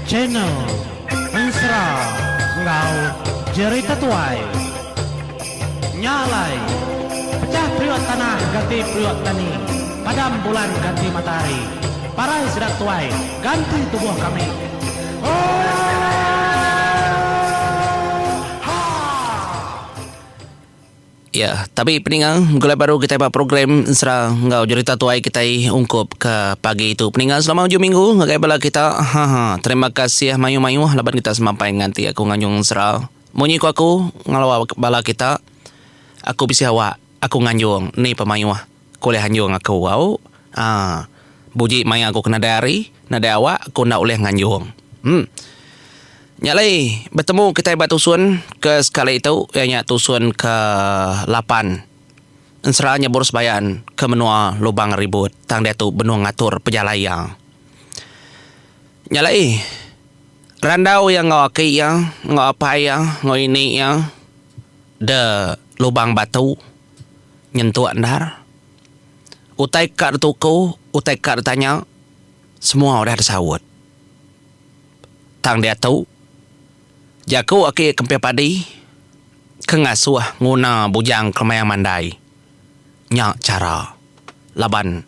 Channel Ensera enggau Jerita Tuai. Nya alai, pecah periuk tanah ganti periuk tani, padam bulan ganti matahari, parai sida tuai ganti tubuh kami. Oohaa! Ya, tabi peninga begulai baru kitai ba program ensera enggau jerita tuai kitai ungkup ke pagi tu. Peninga selama ujung minggu ngagai bala kita. Ha ha. Terima kasih mayuh-mayuh laban kita semampai nganti aku nganjung ensera. Munyi ku aku ngelawa bala kita, aku bisi awak aku nganjung ni pemayuh ku ulih anjung aku au. Ha. Buji maya aku ke nadai hari, nadai awak aku enda ulih nganjung. Em. Nya alai betemu kitai ba tusun ke sekali tu iya nya tusun ke lapan ensera nyebur sebayan ke menua Lubang Ribut tang diatu benung ngatur pejalai iya. Nya alai randau iya enggau aki iya enggau apai iya enggau ini iya de Lubang Batu nyentuk endar. Utai ka dituku utai ka ditanya semua udah disaut. Tang diatu, jaku aki Kemping Padi ke ngasuh nguna Bujang Kelemayang Mandai nya chara laban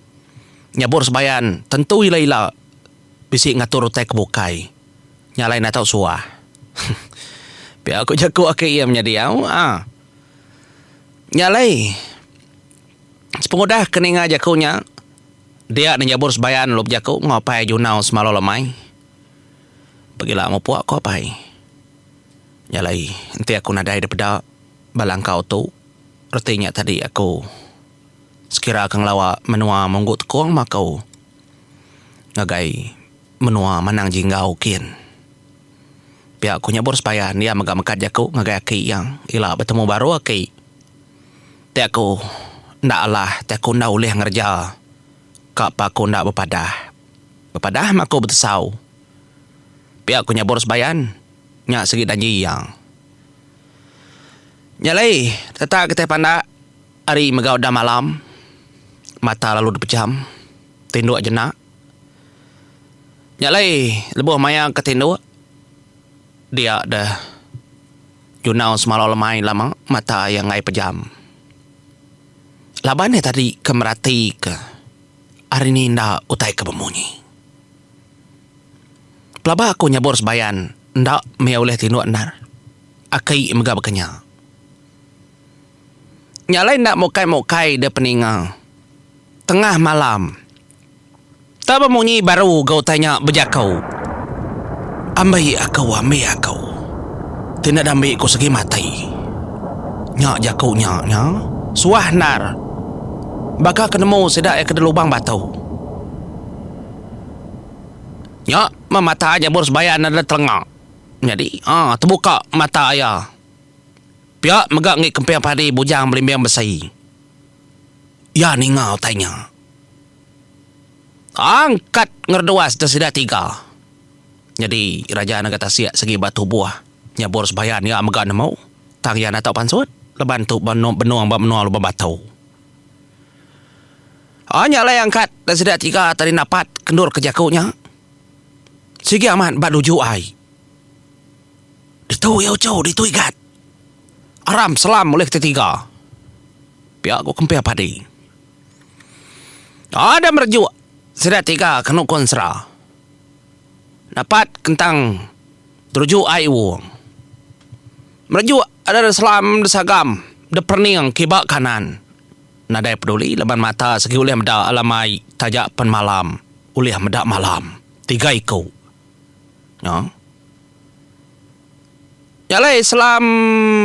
nyabur sebayan tentu ila-ila bisi ngatur utai ke bukai nya alai enda tau suah. Pia ku jaku aki iya menyadi au. Nya alai sepengudah ke ninga jaku nya dia ne nyabur sebayan lalu bejaku enggau apai Junau semalau lemai. Pegila mupuk ku apai. Nya alai enti aku nadai dipeda ba langkau tu reti nya tadi aku sekira ke ngelawa menua Munggu Tekong mah aku ngagai menua Manang Jinggau kin. Pia ku nyabur sebayan iya mega mekat jaku ngagai aki iya ila betemu baru aki. Ti aku enda alah ti aku enda ulih ngereja ka pa aku enda bepadah. Bepadah meh aku betesau. Pia ku nyabur sebayan nya sigi danji iya. Nya alai tetak kitai pandak ari mega udah malam mata lalu dipejam tinduk jenak. Nya alai lebuh maya ke tinduk dia deh junau semalau lemai lama mata iya enggai pejam. Laban iya tadi ke merati ke ari ni enda utai ke bemunyi. Pelaba aku nyabur sebayan enda meh ulih tinduk endar. Aki mega baka nya. Nya alai enda mukai-mukai deh peninga tengah malam. Tang bemunyi baru ga utai nya bejaku. Ambi aku, ambi aku. Ti enda diambi ku segi mati. Nya jaku nya nya suah endar. Baka ke nemu sida iya ke di lubang batu. Nya meh mata nyabur sebayan enda telenga. Nyadi aa tebuka mata iya. Pia mega ngi kemping padi bujang belimbing besi. Iya ninga utai nya. Angkat ngereduas da sida tiga. Nyadi Raja Naga Tasik segi ba tubuh nyabur sebayan iya mega nemu tang iya enda tau pansut laban tu benung ba menua Lubang Batu. Aa nya alai angkat da sida tiga tadi napat kendur ke jaku nya. Sigi amat ba nuju ai. Ditu iya uchu ditu igat. Aram selam ulih ketiga tiga. Pia ku Kemping Padi. Ada merejuk sida tiga kenu ku ensera. Dapat kentang terujuk ai wong. Merejuk ada da selam da sagam da perening kiba kanan. Nadai peduli laban mata segi ulih meda alam ai taja pen malam ulih meda malam tiga iku. Nya. Nya alai selam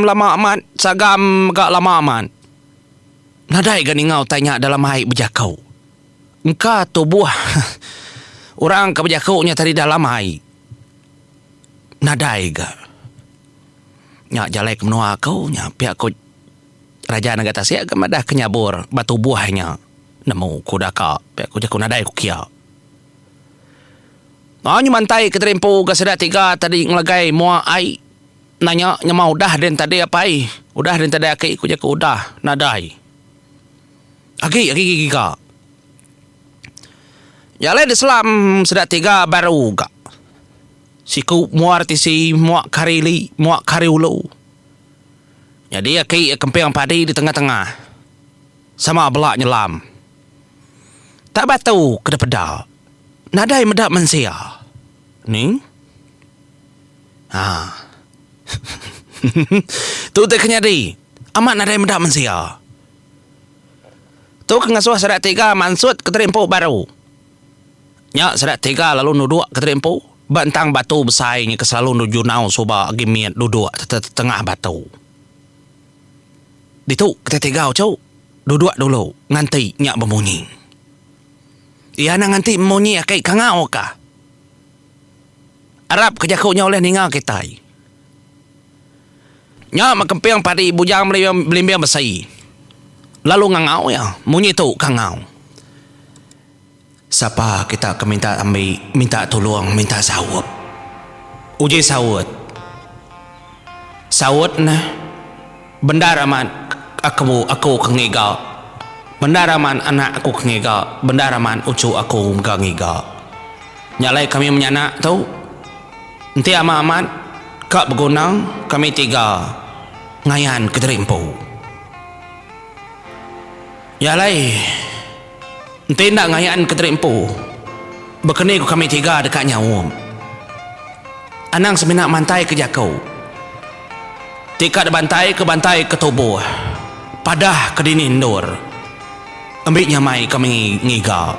lama amat sagam mega lama amat. Nadai ga ninga utai nya dalam ai bejaku. Engka tubuh orang ke bejaku nya tadi dalam ai. Nadai ga. Nya jalai ke menua aku nya pia ku Raja Naga Tasik ga madah ke nyabur ba tubuh nya. Nemu ku daka pia ku jaku nadai ku kia. Nyu mantai ke terimpu ga sida tiga tadi ngelegai mua ai. Nanya nyema udah din tadi apai, udah din tadi aki ku jaku udah nadai. Agi agi giga. Nya alai diselam sida tiga baru ga. Siku mua ari tisi, mua ke ari ili, mua ke ari ulu. Nyadi aki iya kemping padi di tengah-tengah. Sama bela nyelam. Tak batu ke dipeda. Nadai meda mensia. Ni? Ha. Tu ti ke nyadi. Amat nadai meda mensia. Tu ke ngasuh sida tiga mansut ke teri empu baru. Nya sida tiga lalu nuduk ke teri empu ba entang batu besai nya ke selalu endur junau suba agi mit duduk tetengah batu. Ditu kitai tiga uchu duduk dulu nganti nya bemunyi. Iya anang nganti munyi aki kangau ka. Arap ke jaku nya ulih ninga kitai. Nya meh kemping padi bujang belimbing besi lalu ngangau iya munyi tu kangau. Sapa kita ke minta ambi, minta tulung, minta saup. Uji saut. Saut neh. Bendar amat aku aku ke ngiga. Bendar amat anak aku ke ngiga, bendar amat uchu aku mega ngiga. Nya alai kami menyanak tu enti amat amat ka beguna kami tiga ngayan kediri empu. Nya alai. Enti enda ngayan ke diri empu, baka ni ku kami tiga deka nyaum. Anang semina mantai ke jaku. Ti ka dibantai ke bantai ke tubuh, padah ke dini endur. Ambi nyamai kami ngiga.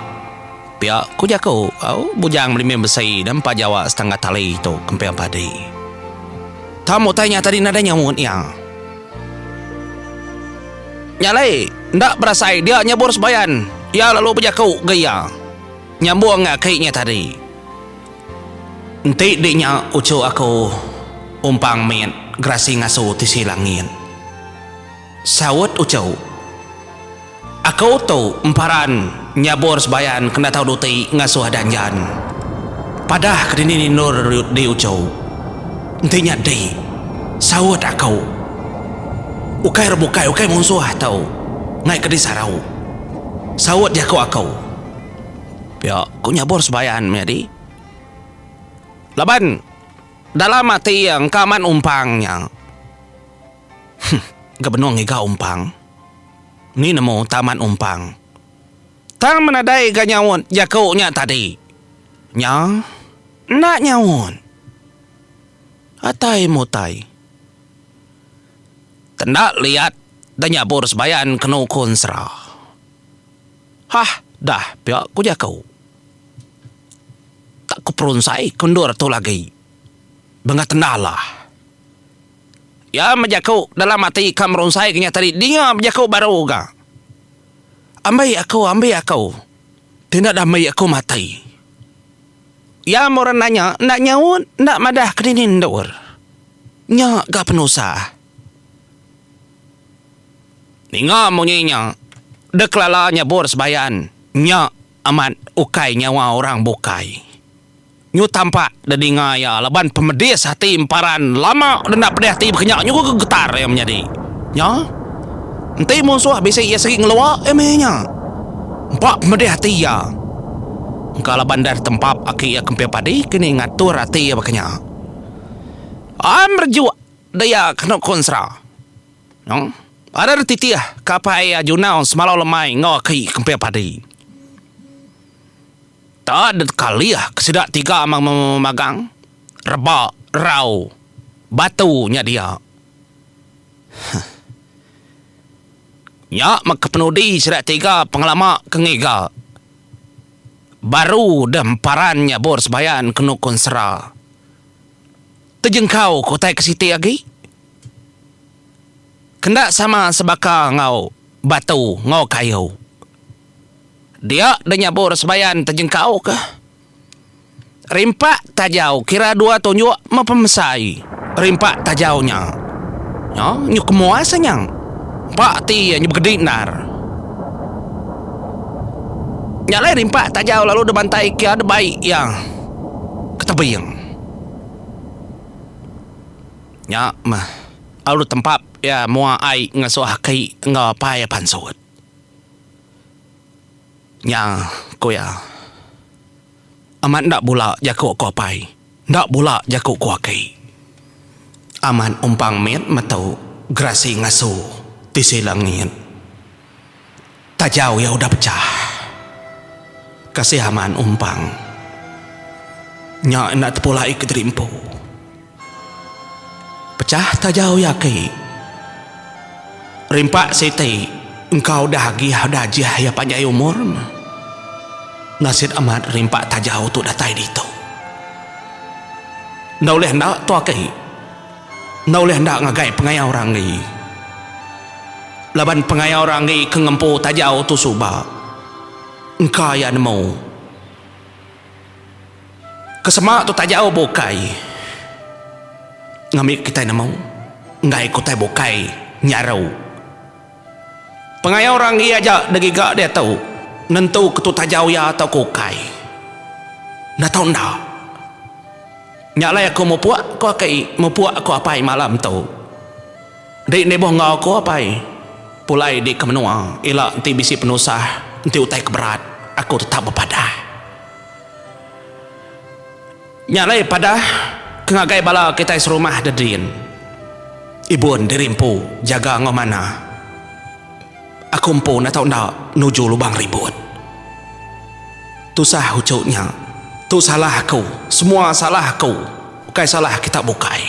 Pia ku jaku au bujang belimbing besi nempa jawa setangga tali tu kemping padi. Tang utai nya tadi nadai nyaut iya. Nya alai, enda berasai dia nyabur sebayan, iya lalu bejaku ga iya. Nyambung ga aki nya tadi. Enti di nya uchu aku umpang mit gerasi ngasu tisi langit. Saut uchu. Aku tu emparan nyabur sebayan kena tau duti ngasuh danjan. Padah ke dini endur di uchu. Enti nya di, saut aku. Ukai orang bukai ukai munsuh tu ngai ke disarau. Saut jaku aku. Pia ku nyabur sebayan menyadi. Laban dalam ati iya engka amat umpang nya. Huh, ga benung ngiga umpang. Ni nemu tamat umpang. Tang menadai ga nyaut jaku nya tadi. Nya enda nyaut. Atai mutai. Tenda liat da nyabur sebayan kenu ku ensera. Hah dah pia ku jaku. Tak ku perunsai ku endur tu lagi. Bengat tenda lah. Iya mejaku dalam ati ka merunsai ke nya tadi dinga bejaku baru ga. Ambi aku ambi aku ti enda dambi aku mati. Iya meh orang nanya enda nyaut enda madah ke dini endur. Nya ga penusah. Ninga munyi nya dekelala nyebur sebayan nya amat ukai nyawa orang bukai. Nyu tampak dedinga iya laban pemedis ati emparan lama udah enda pedih ati baka nya nyu gegetar iya menyadi. Nya. Enti munsuh bisi iya sigi ngelua iya meh nya. Empa pemedih ati iya. Engka laban enda ditempap aki iya kemping padi kini ngatur ati iya baka nya. Am rejuk deya kenu ku ensera. Nya. Ada dititih ka apai iya Junau semalau lemai enggau aki kemping padi. Tak dekalih ke sida tiga magang reba rau batu nya dia. Huh. Nya meh kepenudi sida tiga pengelama ke ngiga. Baru deh emparan nyabur sebayan kenu ku ensera. Tejengkau ke utai ke siti agi. Kenda sama sebaka enggau batu enggau kayu. Dia deh nyabur sebayan tejengkau ke. Rimpak tajau kira dua tunjuk meh pemesai rimpak tajau nya. Nya nyu kemuas nya. Empa ati iya nyu begedi endar. Nya alai rimpak tajau lalu dibantai ke iya dibai iya ke tebing. Nya meh lalu ditempap iya mua ai ngasuh aki enggau apai iya pansut. Nya, ku iya. Amat enda bula jaku aku apai. Enda bula jaku ku aki. Amat umpang mit metu gerasi ngasu tisi langit. Tajau iya udah pechah. Kasih amat umpang. Nya enda tepulai kediri empu. Pechah tajau iya aki. Rimpak siti engka udah agih udah ajih iya panjai umur. Nasit amat rimpak tajau tu datai ditu. Enda ulih enda tu aki. Enda ulih enda ngagai pengayau Ranggi. Laban pengayau Ranggi ke ngempu tajau tu suba. Engka iya nemu. Ke sema tu tajau bukai. Ngambi kitai nemu enggai ke utai bukai nyaru. Pengayau Ranggi aja digiga diatu nentu ke tu tajau iya tauka ukai. Enda tau enda. Nya alai aku mupuk ku aki mupuk ku apai malam tu. Enti nibuh enggau aku apai pulai di ke menua ila enti bisi penusah enti utai ke berat aku tetap bepadah. Nya alai padah ke ngagai bala kitai serumah dedin ibun diri empu jaga enggau manah. Aku empu enda tau enda nuju lubang ribut. Tusah uchu nya. Tu salah aku. Semua salah aku. Ukai salah kita bukai.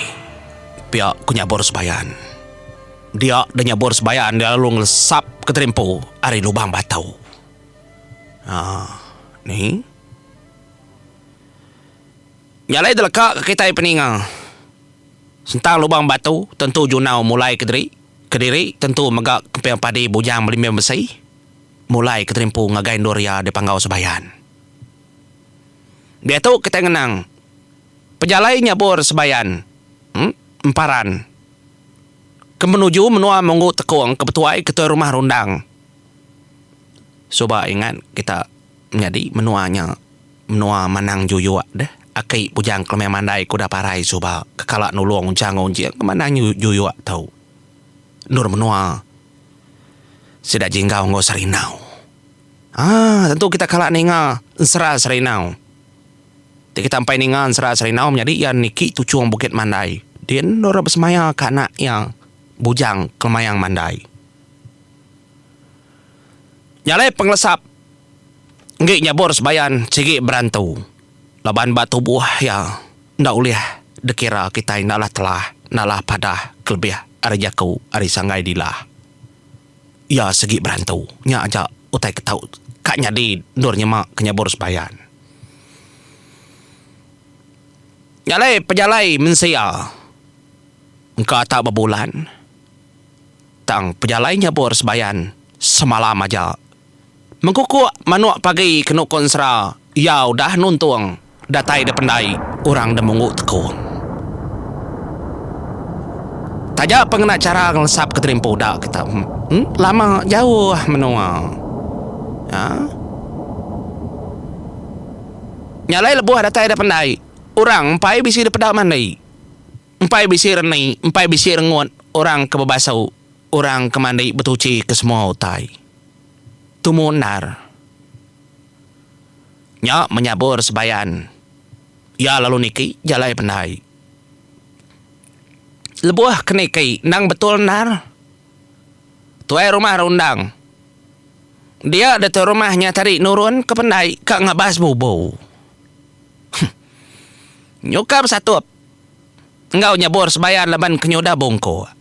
Pia ku nyabur sebayan. Dia deh nyabur sebayan dia lalu ngelesap ke terimpu ari lubang batu. Haa ni. Nya alai deleka ke kitai peninga. Sentang lubang batu tentu junau mulai kediri kediri tentu mega kemping padi bujang belimbing besi mulai keterimpu ngagai endur iya di Panggau Sebayan. Diatu kitai ngenang pejalai nyabur Sebayan Emparan ke menuju menua Munggu Tekong ke betuai Ketuai Rumah Rundang. Suba ingat kita menyadi menua nya. Menua Manang Juyuk deh. Aki Bujang Kelemai Mandai ke udah parai suba ke kala nulung Ujang enggau Unjing ke Manang Juyuk tu. Endur menua sida Jinggau enggau Serinau. Haa tentu kita kala ninga ensera Serinau. Ti kita empai ninga ensera Serinau menyadi iya niki tuchung Bukit Mandai. Din endur besemaya ka anak iya Bujang Kelemayang Mandai. Nya alai pengelesap Enggi nyabur sebayan sigi berantu laban ba tubuh iya enda ulih dikira kitai enda lah telah enda lah padah kelebih ari jaku ari sanggai dilah. Iya sigi berantu nya aja utai ke tau ka nyadi endur nyema ke nyabur sebayan. Nya alai pejalai mensia engka tau bebulan tang pejalai nyabur sebayan semalam aja. Mengkukuk manuk pagi kenu ko ensera iya udah nuntung datai da pendai orang da munggu tekung. Taja pa ngena chara ngelesap ke terimpu da kita lama jauh menua. Haa. Nya alai lebuh datai da pendai orang empai bisi da peda mandi. Empai bisi reni empai bisi rengut orang ke bebasu orang ke mandi betuchi ke semua utai. Tumu endar. Nya menyabur sebayan. Iya lalu niki jalai pendai. Lebuh ke niki endang betul endar. Tuai rumah rundang. Dia da tuai rumah nya tadi nurun ke pendai ka ngabas bubu. Huh. Nyuka besatup. Enggau nyebur sebayan laban ke nyudah bungkuk.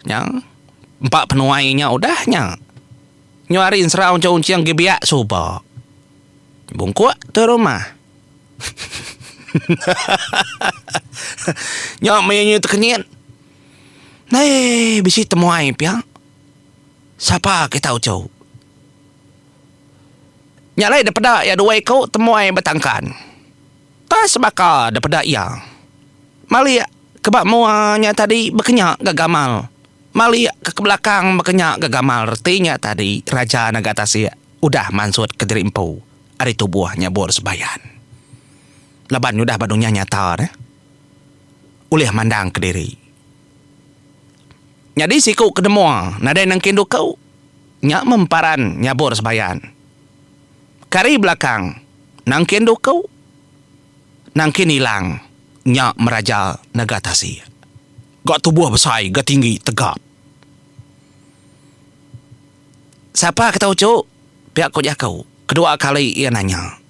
Nya empa penuai nya udah nya. Nyu ari ensera unching unching gi biak suba. Bungkuk tu rumah. Nya meh nyu tekenyit. Nai bisi temuai pia. Sapa kita uchu. Nya alai dipeda iya dua iku temuai betangkan. Tas baka dipeda iya. Malik ke ba mua nya tadi bekenya ga gamal. Malik ke ke belakang bekenya ga gamal reti nya tadi Raja Naga Tasik udah mansut kediri empu ari tubuh nyabur sebayan. Laban nya udah ba dunya nyata neh. Ulih mandang kediri. Nyadi siku ke nemua nadai nengkin duku nya memparan nyabur sebayan. Kari belakang nangkin duku nangkin ilang. Nya meraja nega tasik. Ga tubuh besai ga tinggi tegap. Sapa ke tau uchu? Pia ku jaku kedua kali iya nanya.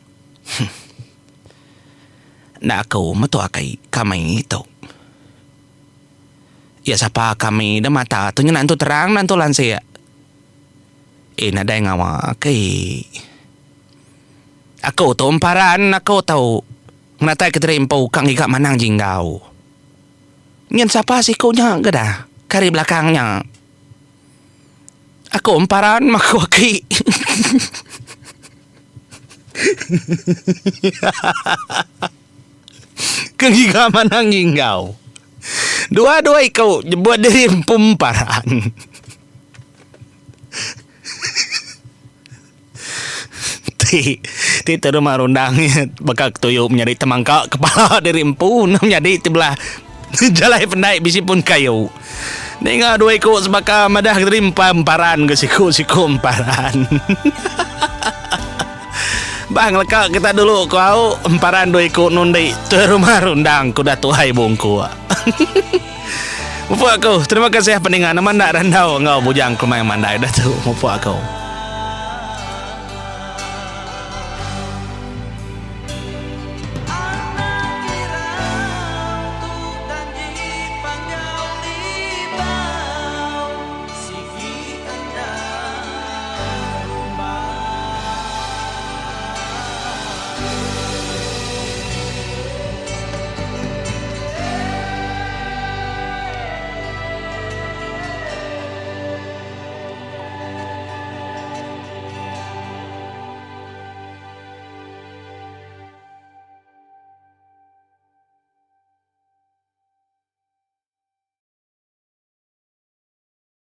Huh. Enda aku metu aki kami tu. Iya sapa kami da mata tu nyena entu terang enda entu lansik. Eh nadai ngawa aki. Aku tu emparan aku tu ngenatai kediri empu ka ngiga manang jinggau. Nyin sapa siku nya ga dah ke ari belakang nya. Aku emparan maku aki. Ke ngiga manang jinggau. Dua-dua iku nyebut diri empu emparan. Ti ti terima rundang iya baka ketuyu menyadi temangka kepala diri empu enda menyadi ti belah jalai pendai bisi pun kayu. Ninga dua iku sebaka madah diri empa emparan ke siku siku emparan. Bah ngeleka kita dulu ku au emparan dua iku nundi terima rundang ku udah tuai bungkuk. Mupuk aku. Terima kasih peninga nama enda randau enggau Bujang Kelemai Mandai udah tu. Mupuk aku.